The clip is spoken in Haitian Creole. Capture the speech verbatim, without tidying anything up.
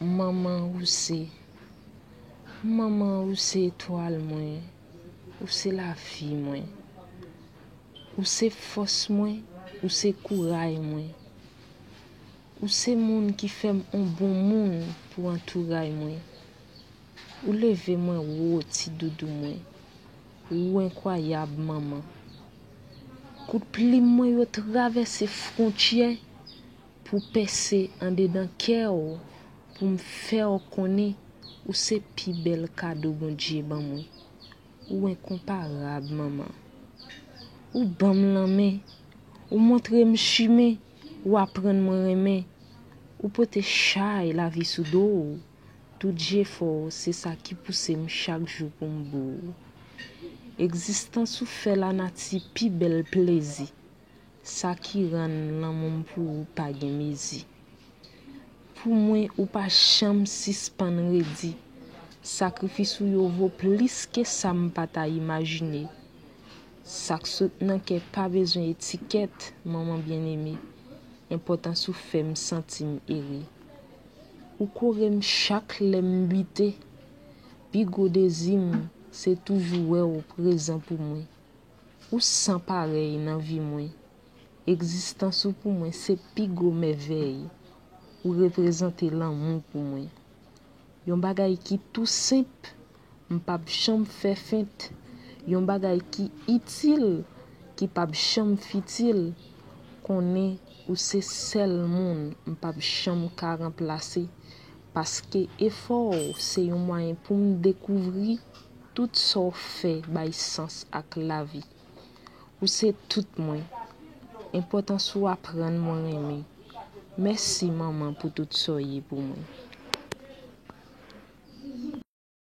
Manman ou se, manman ou se etwal mwen, ou se lavi mwen, ou se fòs mwen, ou se kouray mwen, ou se moun ki fè m on bon moun pou antouray mwen, ou leve mwen wo ti doudou mwen, ou enkwayab manman. Kout plim mwen yo travèse fwontyè pou pèse andedan kè w, pou m fè w konnen ou se pi bèl kado Bondye ban mwen. Ou enkonparab, manman. Ou ban m lanmen, ou montre m chimen, ou aprann mwen renmen. Ou pote chay lavi sou do w. Tout jefò w se sa ki pouse m chak jou pou m bo w. Egzistans ou fè lanati pi bèl plezi. Sa ki rann lanmou m pou ou pa gen mezi. Pou mwen, ou pa janm sispann redi. Sakrifis ou yo vo plis ke sa m pa ta imajine. Sa k sot nan kè pa bezwen etikèt, manman byeneme. Enpòtans ou fè m santi m ere. Ou kore m chak lè m bite. Pi gwo dezi m se toujou wè w prezan pou mwen. Ou san parèy nan vi mwen. Egzistans ou pou mwen se pi gwo mèvèy. Ou reprezante lanmou pou mwen. Yon bagay ki tou senp, m p ap janm fè fent. Yon bagay ki itil, ki p ap janm fitil. Konnen ou se sèl moun m p ap janm ka ranplase. Paske efò w se yon mwayen pou m dekouvri tout sa w fè bay sans ak lavi. Ou se tout mwen. Enpòtans ou aprann mwen renmen. Mèsi, manman, pou tout sa w ye pou mwen.